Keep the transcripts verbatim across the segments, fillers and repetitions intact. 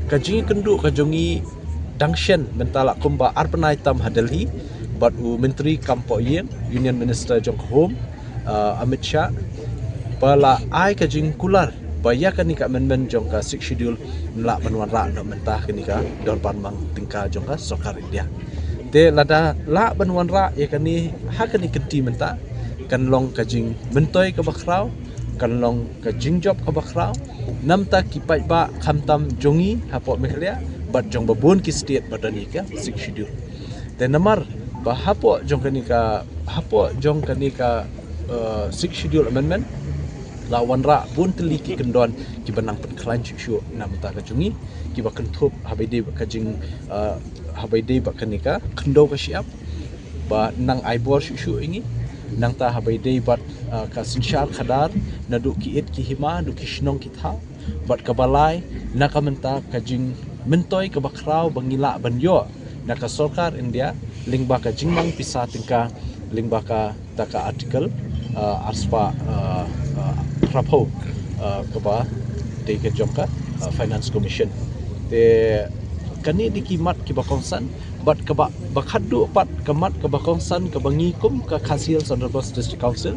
Ka jingkynduh ka jong ngi dang shen mynta la kumba ar bnai tam ha Delhi bad u Myntri Kam Poh Ïing, Union Minister jong ka Home, uh, Amit Shah, ba la ai ka jingkular ba ïa kane ka amendment jong ka Sixth Schedule lah ban wanrah noh mynta ha kane ka dorbar mang tyngka jong ka sorkar India. Te lada lah ban wanrah ïa kane ha kane ka kynti mynta, kan long ka jingmyntoi kaba khraw, kan long ka jingjop kaba khraw namar ki paidbah khamtam jong ngi hapoh Meghalaya bad jong ba bun ki state ba don ïa ka Sixth Schedule. Te namar ba hapoh jong kane ka, hapoh jong kane ka, uh, Sixth Schedule Amendment la wanrah bun tylli ki kyndon kiba nang pynkhlaiñ shuh shuh na bynta ka jong ngi, kiba kynthup haba ïadei bad ka jing, uh, haba ïadei bad kane ka khyndew ka shyiap, ba nang ai bor shuh shuh ïa ngi. Nangta haba ïadei bad, uh, ka synshar khadar naduh ki ïit ki hima, naduh ki shnong ki thaw, bad kaba lai na ka bynta ka jingmyntoi kaba khraw ba ngi lah ban ïoh na ka sorkar India lyngba ka jingmang pisa tyngka lyngba kata ka Article, uh, arspah, uh, uh, phraphew, uh, kaba dei ka jong ka, uh, Finance Commission. Te kane dei ki mat kiba kongsan bad kaba, ba khadduh pat ka mat kaba kongsan kaba ngi kum ka Khasi Hills Autonomous District Council,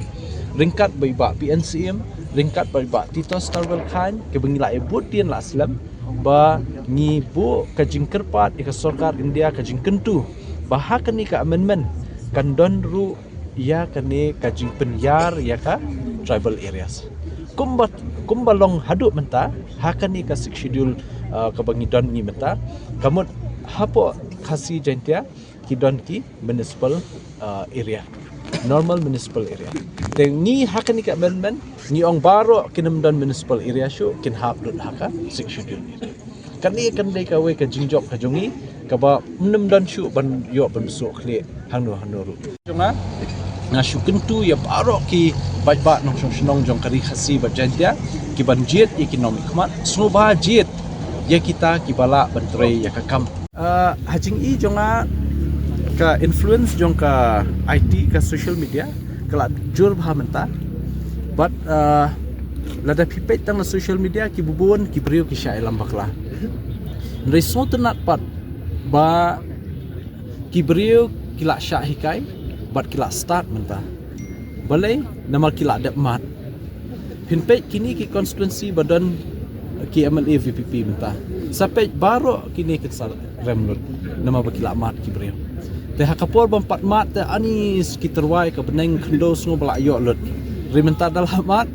ryngkat bad i Bah P N Syiem, ryngkat bad i Bah Titosstarwell Chyne, kaba ngi la ïa bud dien la slem, ba ngi buh ka jingkyrpad ïa ka sorkar India, ka jingkyntu ba ha kane ka amendment kan don ruh ïa kane ka jingpynïar ïa ka tribal areas. Kumba, kumba long haduh mynta ha kane ka Sixth Schedule, uh, kaba ngi don ngi mynta, ka mut hapoh Khasi Jaintia ki don ki municipal, uh, area, normal municipal area. Te ngi ha kane ka amendment ngi ong baroh kin ym don municipal area shuh, kin hap lut ha ka Sixth Schedule. Kane kan dei kawei ka jingjop ka jong ngi kaba ym don shuh ban ïoh ban shu khlieh hangno hangno ruh. Jong nga, nga shu kyntu ïa baroh ki paidbah nongshong shnong jong ka Ri Khasi bad Jaintia, ki ban jied ïa ki nongmihkhmat, sngewbha jied ïa kita kiba lah ban trei ïa ka kam. Uh, ha jingim jong nga, ka influence jong ka I T, ka social media, ka la jur bha mynta. Bad, uh, lada phi peit tang na social media, ki bun ki briew ki shah ïalam bakla. Hynrei sngewtynnat pat ba ki briew ki la shah hikai bad ki la start mynta. Balei? Namar ki la dep mad. Phin peit kine ki constituency ba don ki M L A V P P mynta, sa peit baroh kine kin sa rem lut namar ba ki la mad ki briew. Te ha ka por ban pat mad te ani ki tyrwa ka bneng khyndew sngew ba la ïoh lut. Hynrei mynta da la mad,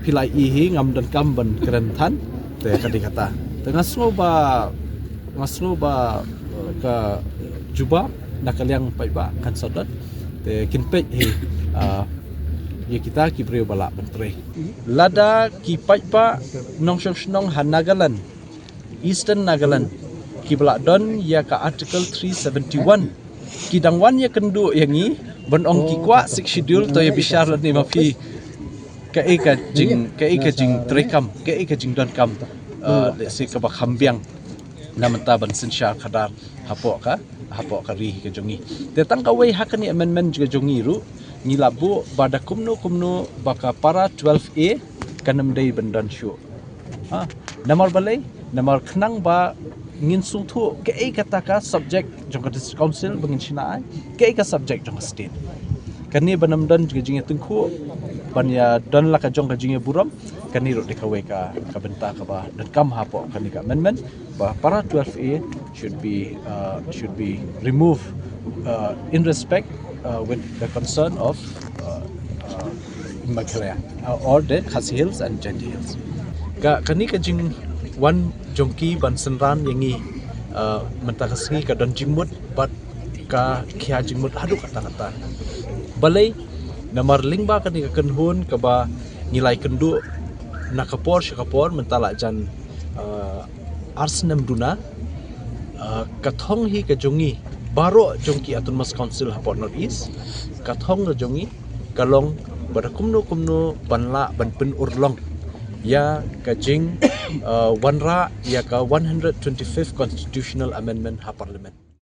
phi la ïohi ngam donkam ban kren than. Te ka dei kata. Te nga sngew ba, nga sngew ba, eh, ka jubab na ka liang paidbah kan sa don. Te kin peit hi, ah, ïa kita ki briew ba lah ban trei. Lada ki paidbah nongshong shnong ha Nagaland, Eastern Nagaland, kiba la don ïa ka Article three seventy-one, ki dang wan ïakynduh ïa ngi ban ong ki kwah Sixth Schedule, to ïa bishar lane ma phi, kaei ka jing, kaei ka jingtrei kam, kaei ka jingdonkam, uh, lehse kaba kham biang na bynta ban synshar khadar hapoh ka, hapoh ka ri ka jong ngi. Te tang kawei ha kane amendment ka jong ngi ruh, ngi la buh ba da kumno kumno ba ka para twelve A kan ym dei ban don shuh. Ha, namar balei? Namar khnang ba ngin sngewthuh kaei kata ka subject jong ka District Council ba ngin shna ai, kaei ka subject jong ka state. Kane ban ym don ka jingïatyngkhuh, ban ïa don la ka jong ka jingïaburom, kane ruh dei kawei ka, ka bynta kaba donkam hapoh kane ka amendment, ba para twelve A should be, uh, should be removed, uh, in respect, uh, with the concern of, uh, uh, Meghalaya, uh, or the Khasi Hills and Jaintia Hills. Ka, kane ka jingwan jong ki ban synran ïa ngi, uh, mynta ka sngi ka don jingmut bad ka khia jingmut haduh katta katta. Balei? Namar lyngba kane ka kynhun kaba ngi la ïakynduh na ka por sha ka por mynta la jan, uh, ar snem duna, uh, ka thong hi ka jong ngi baroh jong ki Autonomous Council hapoh North East, ka thong ka jong ngi ka long ba da kumno kumno ban lah ban pynurlong ïa ka jing, uh, wanrah ïa ka one hundred twenty-fifth Constitutional Amendment ha Parliament.